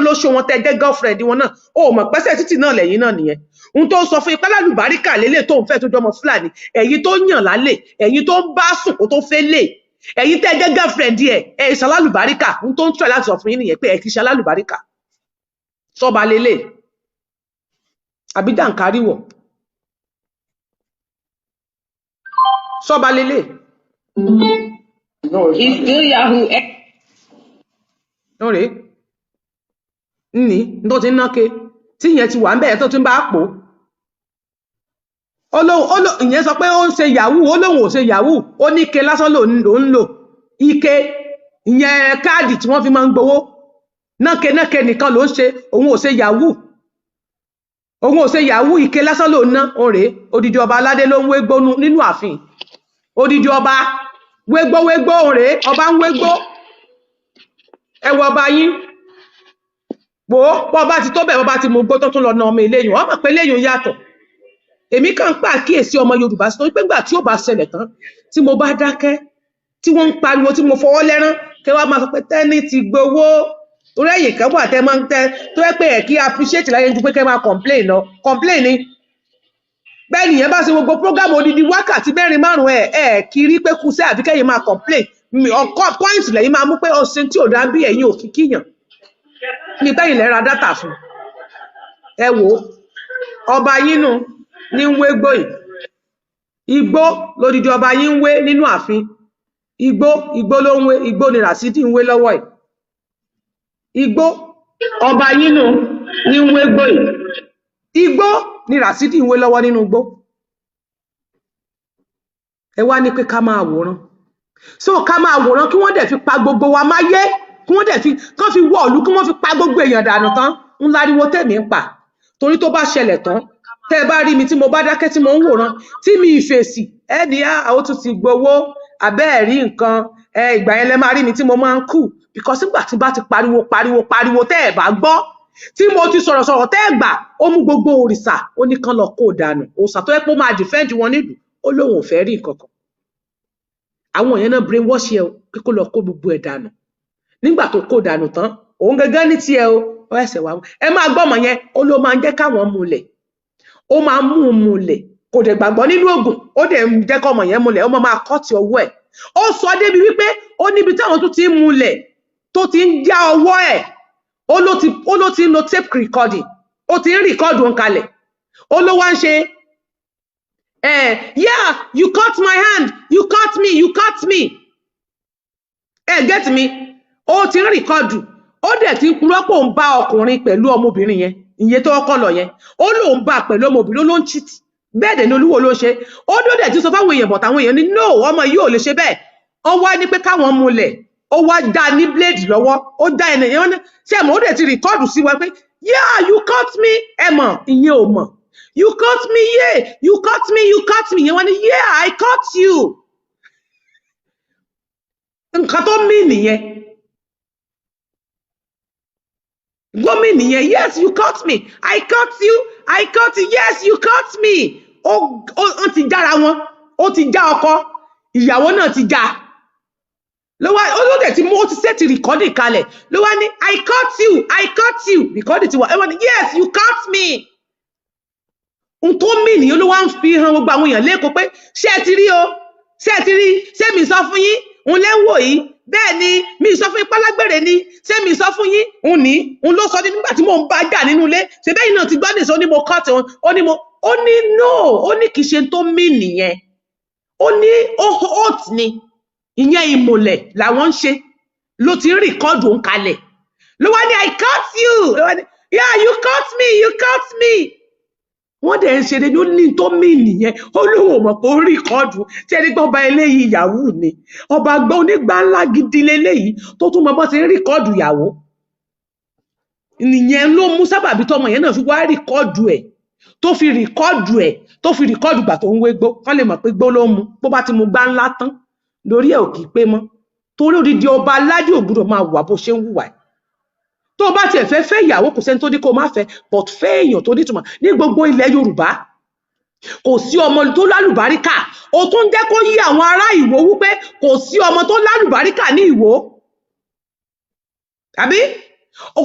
Jólóṣó wọn, tẹ́ jẹ́ girlfriend wọn náà, ó mọ̀ pẹ́sẹ̀ títì náà lẹ́yìn náà nìyẹn. Ohun tó ń sọ fún ipá lálùbáríkà lélẹ̀ tó ń fẹ́ tó jọmọ Fúlàní, ẹ̀yin tó yàn lálẹ́, ẹ̀yin tó ń bá sùn kó tó fẹ́ lè, ẹ̀yin tẹ́ jẹ́ girlfriend ẹ̀, ẹ̀ ṣalálùbáríkà. Ohun tó ń try láti sọ fún yín nìyẹn pé ẹ̀ kì í ṣalálùbáríkà. Sọba lélẹ̀ àbí jàǹkáríwọ̀? Sọba lélẹ̀. He's still Yahoo. Lóore ní tó ti ń náke tí ìyẹn ti wà ń bẹ̀rẹ̀ tó ti ń bá pò ó lóun, ìyẹn sọ pé ó ń ṣe yahoo, ó lóun ò ṣe yahoo, ó ní ike lásán lòun ń lò, ike ìyẹn káàdì tí wọ́n fi máa ń gbowó, náke náke nìkan ló ń ṣe, òun ò ṣe yahoo, òun ò ṣe yahoo, ike lásán lòun ná. Òun rèé, odidi ọba aládé ló ń wégbó nínú ààfin, odidi ọba wégbó wégbó, òun rèé, ọba ń wégbó. Ẹ wo ọba yín wò ó, bọ́ ọba ti tó bẹ́ẹ̀, bọ́ bá ti mú gbó tó tún lọ na ọmọ eléyìí, wọ́n mọ̀ pé eléyìí yàtọ̀. Èmi kàn ń pàkíyèsí ọmọ Yorùbá sí torí pé ńgbà tí ó bá ṣẹlẹ̀ tán, tí mo bá dákẹ́, tí wọ́n ń pariwo, tí mo fọwọ́ lẹ́rán, kí wọ́n máa sọ pé Tẹ́ni ti gbowó. Torí ẹ̀yìn kan wà tẹ́ máa ń tẹ́ tó yẹ pé ẹ̀ kí appreciate láyé ju pé kẹ́ máa complain lọ, complain ni. Bẹ́ẹ̀ nìyẹn bá ṣe gbogbo program odidi wákàtí mẹ́rin márùn-ún, ẹ̀ kiri pé kùsẹ́ àbí kẹ́yìn máa complain ọkọ point lẹ́yìn máa mú pé ọ̀sìn tí ò dá bí ẹ̀yin ò kíkíyàn ní bẹ́yìn lẹ́ra dátà fún. Ẹ wò ó, ọba yín nù ní ń wé gbó yìí, igbó lódidi ọba yín ń wé nínú ààfin, igbó igbó ló ń wé, igbó ni Ràsídì ń wé lọ́wọ́ yìí, igbó ọba yín nù ní ń wé gbó yìí, igbó ni Ràsídì ń wé lọ́wọ́ nínú igbó. Ẹ wá ní pé ká máa wòran, so ká máa wòran kí wọ́n dẹ̀ fi pa gbogbo wa máyé, kí wọ́n dẹ̀ fi kán fi wọ ìlú, kí wọ́n fi pa gbogbo èèyàn dànù tán. Ń láriwo tèmi ń pa, torí tó bá ṣẹlẹ̀ tán, tẹ́ ẹ bá rí mi tí mo bá dákẹ́ tí mo ń wòran tí mi ìfèsì, ẹ ní àwọn tún ti gbowó àbẹ́ ẹ̀ rí nǹkan ẹ, ìgbà yẹn lẹ máa rí mi tí mo máa ń kù, because nígbà tí bá ti pariwo pariwo pariwo tẹ́ ẹ bá gbọ́, tí mo ti sọ̀rọ̀ sọ̀rọ̀ tẹ́ ẹ gbà, ó mú gbogbo òrìṣà, ó ní kán lọ kó dànù. Òòṣà tó yẹ pé ó máa defend wọn nílùú, ó lóun ò fẹ́ rí nǹkan kan. Àwọn yẹn náà brain wash ẹ o pé kó lọ kó gbogbo ẹ̀ dànù. Nígbà tó kó dànù tán, òun gangan ní tiẹ̀ o, ó ẹsẹ̀ wá ẹ máa gbọ́ ọmọ yẹn, ó ló máa ń jẹ́ káwọn múlẹ̀, ó máa mú un múlẹ̀, kò dẹ̀ gbàgbọ́ nínú ògùn, ó dẹ̀ ń jẹ́ kọ́mọ yẹn múlẹ̀, ó máa kọ́ ti ọwọ́ ẹ̀. Ó sọ débi wípé ó níbi táwọn tó ti ń múlẹ̀ tó ti ń já ọwọ́ ẹ̀, ó ló ti ń lo tape recording, ó ti ń record òun kalẹ̀, ó ló wá ń ṣe yeah, you cut my hand, you cut me, you cut me, ẹ get me. Ó ti ń record, ó dẹ̀ ti ń purọ́ pé òun bá ọkùnrin pẹ̀lú ọmọbìnrin yẹn, ìyẹn tó kọ́ lọ yẹn, ó lóun bá pẹ̀lú ọmọbìnrin, ó ló ń cheat. Bẹ́ẹ̀ dẹ̀ ni olúwo ló ṣe, ó dó dẹ̀ ti sọ fáwọn èèyàn, bọ̀tà àwọn èèyàn ní no, ọmọ yìí ò lè ṣe bẹ́ẹ̀. Ó wá ní pé káwọn múlẹ̀, ó wá dá ní blade lọ́wọ́, ó dá ẹni yẹn ní ṣé ẹ mọ̀, ó dẹ̀ ti record sí wa pé yeah, you cut me, ẹ mọ̀ ìyẹn ò mọ̀, you cut me, yeah, you cut me, you cut me, ìyẹn wọ́n ní yeah, I cut you. Nǹkan tó mí nìyẹn, gómìnà nìyẹn, yes, you cut me, I cut you, I cut you, yes, you cut me. Ó ti jára wọn, ó ti já ọkọ ìyàwó náà ti já ló wá, ó ló dẹ̀ ti mú, ó ti sẹ́ẹ̀tì rìkọ́dì kalẹ̀, ló wá ní I cut you, I cut you, rìkọ́dì ti wà, ẹ wọ́n ní yes, you cut me. Ohun tó mì nìyẹn ló wá ń fi hàn gbogbo àwọn èèyàn lẹ́kọ̀ọ́ pé ṣé ẹ ti rí o, ṣé ẹ ti rí, ṣé mi sọ fún yín, òun lẹ́ ń wò yìí, bẹ́ẹ̀ ni mi sọ fún yín pálágbèrè ni, ṣé mi sọ fún yín, òun ní òun ló sọ ní nígbà tí mò ń bá jà nínú ilé, ṣe bẹ́ẹ̀ náà ti gbọ́ nìṣó ní mo cut òun, ó ní mo, ó ní no, ó ní kì í ṣe tó mì nìyẹn, ó ní ó ni ìyẹn ìmùlẹ̀ làwọn ń ṣe, ló ti ń rìkọ́dù òun kalẹ̀, ló wá ní I cut you, ló wá ní yeah, you cut me, you cut me. Wọ́n dẹ̀ ń ṣeré ní ó ní tó mì nìyẹn, ó lóun ò mọ̀ pé ó rìkọ́dù. Tí ẹni pé ọba eléyìí yahoo ni, ọba gbọ́ onígbà ńlá gidi leléyìí tó tún mọ bọ́ ti ń rìkọ́dù ìyàwó nìyẹn, ló mú sábàbí tọmọ yẹn náà fi wá rìkọ́dù ẹ̀, tó fi rìkọ́dù ẹ̀, tó fi rìkọ́dù gbà tó ń wé gbó, kán lè mọ̀ pé gbó ló ń mu, bó bá ti mu gbá ńlá tán lórí ẹ̀ ò kì í pé mọ́, torí odidi ọba aládé ò gbúdọ̀ máa wà bó ṣe ń hùwà ẹ̀. Tó o bá tiẹ̀ fẹ́ fẹ́ ìyàwó, kò sẹ́ni tó ní kó o má fẹ́, but fẹ́ èèyàn tó nítumọ̀. Ní gbogbo ilẹ̀ Yorùbá kò sí ọmọ tó lálùbáríkà, o tún jẹ́ kó yí àwọn ará Ìwó wípé kò sí ọmọ tó lálùbáríkà ní Ìwó, àbí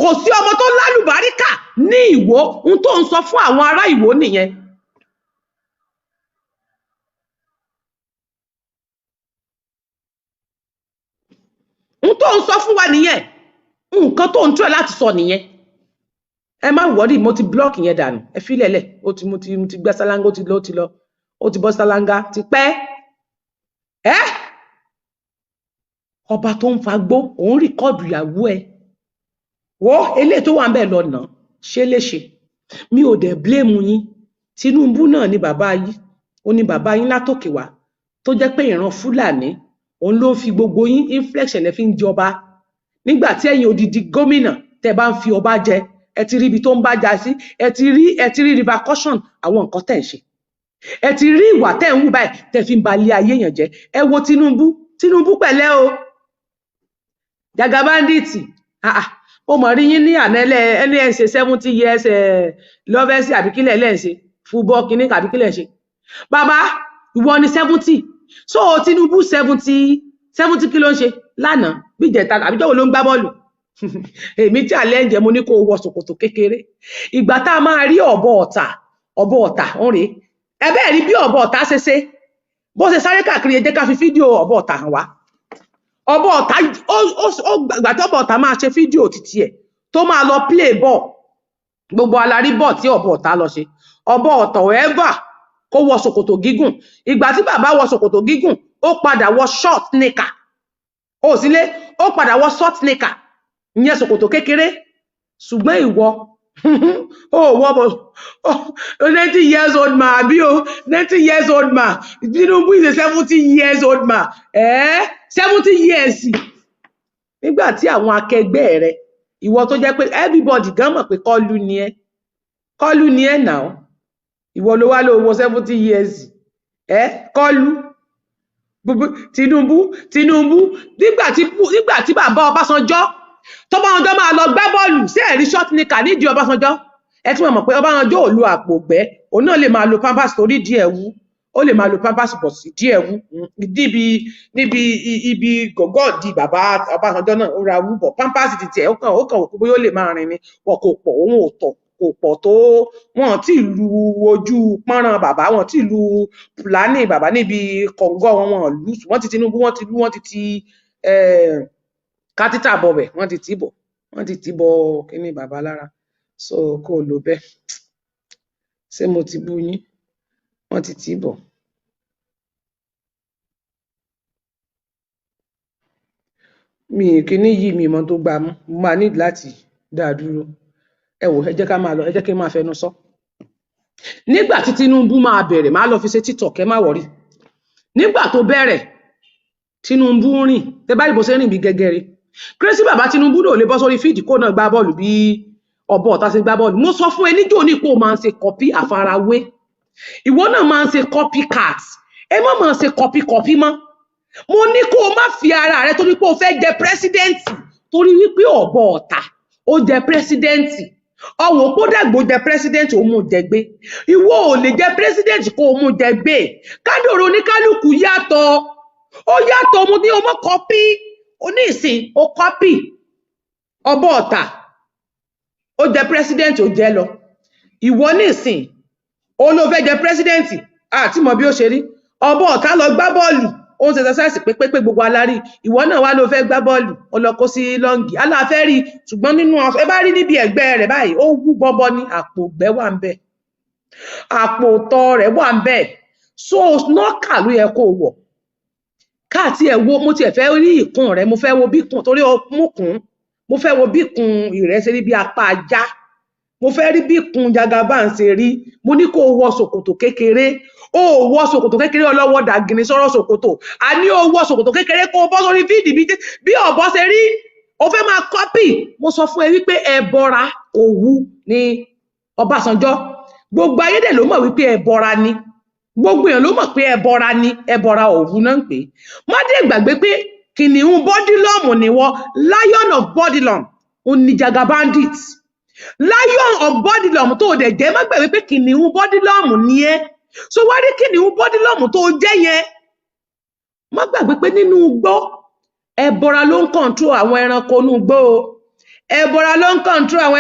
Kò sí ọmọ tó lálùbáríkà ní Ìwó. Ohun tó ń sọ fún àwọn ará Ìwó nìyẹn. Ohun tó ń sọ fún wa nìyẹn, nǹkan tó ń try láti sọ nìyẹn. Ẹ má worry, mo ti block yẹn dànù. Ẹ fi lẹ̀lẹ̀. Ó ti mo ti gbẹ́ sálángá, ó ti lọ, ó ti lọ, ó ti bọ́ sálángá ti pẹ́. Ẹ́ ọba tó ń fagbó, òun record ìyàwó ẹ. Wo eléyìí tó wà ń bẹ̀ lọ nà ṣé léṣe. Mi ò dẹ̀ blame yín. Tinubu náà ni bàbá yín, ó ní bàbá yín látòkè wá, tó jẹ́ pé ìran Fúlàní òun ló ń fi gbogbo yín inflection ẹ fi ń jọba. Nígbà tí ẹ̀yin odidi gómìnà tẹ́ bá ń fi ọba jẹ, ẹ ti rí ibi tó ń bá já sí, ẹ ti rí repercussion àwọn nǹkan tẹ́ ń ṣe, ẹ ti rí ìwà tẹ́ ń hù báyìí tẹ́ fi ń ba ilé ayé yàn jẹ́. Ẹ wo Tinubu. Tinubu, pẹ̀lẹ́ o. Jagabandit, ah ah, mo mọ̀ rí yín ní àná. Ẹni ẹ̀ ń ṣe 70 years lọ́fẹ̀ẹ́sì àbí kílẹ̀ lẹ́ ń ṣe fúbọ́ kínní àbí kílẹ̀ ń ṣe. Bàbá, ìwọ ni 70. So Tinubu 70, 70, kí ló ń ṣe lánàá bí ìjẹta àbí jọ́wọ́ ló ń gbá bọ́ọ̀lù? Èmi challenge, mo ní kó o wọ ṣòkòtò kékeré. Ìgbà tá a máa rí ọ̀bọ ọ̀tà, ọ̀bọ ọ̀tà ń rèé. Ẹ bẹ́ẹ̀ rí bí ọ̀bọ ọ̀tà ṣe ṣe, bó ṣe sáré káàkiri. Ẹ jẹ́ ká fi fídíò ọ̀bọ ọ̀tà hàn wá. Ọ̀bọ ọ̀tà ó gbà tí ọ̀bọ ọ̀tà máa ṣe fídíò títí ẹ̀ tó máa lọ play ball, gbogbo alárí bọ̀ tí ọ̀bọ ọ̀tà lọ ṣe. Ọ̀bọ ọ̀tà ò ever kó wọ ṣòkòtò gígùn. Ìgbà tí bàbá wọ ṣòkòtò gígùn, ó padà wọ short knicker. Ó sílé, ó padà wọ short knicker, ìyẹn ṣòkòtò kékeré. Ṣùgbọ́n ìwọ ó wọ bọ 90 years old man, àbí o 90 years old man. Tinubu is a 70 years old man, 70 years. Nígbà tí àwọn akẹgbẹ́ rẹ, ìwọ tó jẹ́ pé everybody gan mọ̀ pé kọ́lù ni ẹ́, kọ́lù ni ẹ́ náà, ìwọ ló wá ló wọ 70 years ẹ kọ́lù. Tinubu, Tinubu, nígbà tí bàbá Ọbásanjọ́ tó bá wọn jọ máa lọ gbá bọ́ọ̀lù sí, ẹ̀rí short knicker nídìí Ọbásanjọ́. Ẹ tún mọ̀ pé Ọbásanjọ́ ò lo àpò gbẹ́, òun náà lè máa lo pampers torí díẹ̀ wú. Ó lè máa lo pampers bọ̀ sí díẹ̀ wú níbi ibi gọ̀gọ́ di bàbá Ọbásanjọ́ náà, ó ra wú bọ̀. Pampers ti tiẹ̀, ó kàn wò pé bóyá ó lè máa rìn ni wọn kò pọ̀, òun ò tọ̀, kò pọ̀ tó. Wọn tí lu ojú pọ́nrán bàbá, wọn tí lu pùlánì bàbá níbi kọ̀ǹgọ́ wọn, wọn lù. Ṣùgbọ́n ti Tinubu, wọ́n ti lù, wọ́n ti ti kátítà bọ̀bẹ̀, wọ́n ti tì bọ̀, wọ́n ti tì bọ̀ kíní bàbá lára. So kó o lò bẹ́ẹ̀. Ṣé mo ti bú yín? Wọ́n ti tì bọ̀. Mi kíní yìí, mi mọ tó gbá mú. Mo máa need láti dá a dúró. Ẹ wò, ẹ jẹ́ ká máa lọ, ẹ jẹ́ kí n máa fẹnu sọ. Nígbà tí Tinubu máa bẹ̀rẹ̀, máa lọ fi ṣe TikTok, ẹ má worry. Nígbà tó bẹ̀rẹ̀, Tinubu ń rìn, tẹ bá rí bó ṣe ń rìn bí gẹ́gẹ́rẹ́. Crazy bàbá Tinubu náà lè bọ́ sórí field kó náà gbá bọ́ọ̀lù bí ọ̀bọ ọ̀tá ṣe gbá bọ́ọ̀lù. Mo sọ fún ẹ níjó ní pé o máa ń ṣe copy àfarawé, ìwọ náà máa ń ṣe copycat. Ẹ má máa ṣe copy copy mọ́. Mo ní kó o má fi ara rẹ torí pé o fẹ́ jẹ president, torí wípé ọ̀bọ ọ̀tá ó jẹ president, ọwọ́ kó dàgbò jẹ president, ó mú jẹ gbé. Ìwọ ò lè jẹ president kó o mú jẹ gbé. Kádòrò oníkálukú yàtọ̀, ó yàtọ̀. Mo ní o mọ́ copy oní ìsìn, o copy ọ̀bọ ọ̀tá, ó jẹ president, ó jẹ lọ. Ìwọ ní ìsìn, ó ló fẹ́ jẹ president, àti mọ̀ bí ó ṣe rí. Ọ̀bọ ọ̀tá lọ gbá bọ́ọ̀lù, ó ń ṣe exercise pépépé, gbogbo alárí. Ìwọ náà wá ló fẹ́ gbá bọ́ọ̀lù, ó lọ kó sí lọ́ǹgì aláfẹ́ rí. Ṣùgbọ́n nínú ẹ bá rí níbi ẹ̀gbẹ́ rẹ̀ báyìí, ó wú bọ́bọ́ ní àpò ìgbẹ́ wà ń bẹ̀, àpò ìtọ̀ rẹ̀ wà ń bẹ̀. So nọ́ọ̀kà ló yẹ kó wọ̀ káàtì ẹ̀ wo. Mo tiẹ̀ fẹ́ rí ìkun rẹ̀, mo fẹ́ wo bí ìkun torí ó mú kùn. Mo fẹ́ wo bí ìkun ìrẹ́ ṣe rí bí apá ajá. Mo fẹ́ rí bí ìkun Jagaban ṣe rí. Mo ní kó o wọ ṣòkòtò kékeré, o ò wọ ṣòkòtò kékeré, ọlọ́wọ́ dàgìrì sọ̀rọ̀ ṣòkòtò. Àní o wọ ṣòkòtò kékeré kó o bọ́ sórí field bí ọ̀bọ ṣe rí. O fẹ́ máa copy. Mo sọ fún ẹ wípé ẹbọra òwu ni Ọbásanjọ́. Gbogbo ayé dẹ̀ ló mọ̀ wípé ẹbọra ni. Gbogbo èèyàn ló mọ̀ pé ẹbọra ni, ẹbọra òwu náà ń pè é. Má dé gbàgbé pé kìnìún Bourdillon ni wọ́n. Lion of Bourdillon òun ni Jagabandit. Lion of Bourdillon tó o dẹ̀ jẹ́, má gbàgbé pé kìnìún Bourdillon ni ẹ́. So wá rí kìnìún Bourdillon tó o jẹ́ yẹn, má gbàgbé pé nínú igbó, ẹbọra ló ń control àwọn ẹranko inú igbó o. Ẹbọra ló ń control àwọn.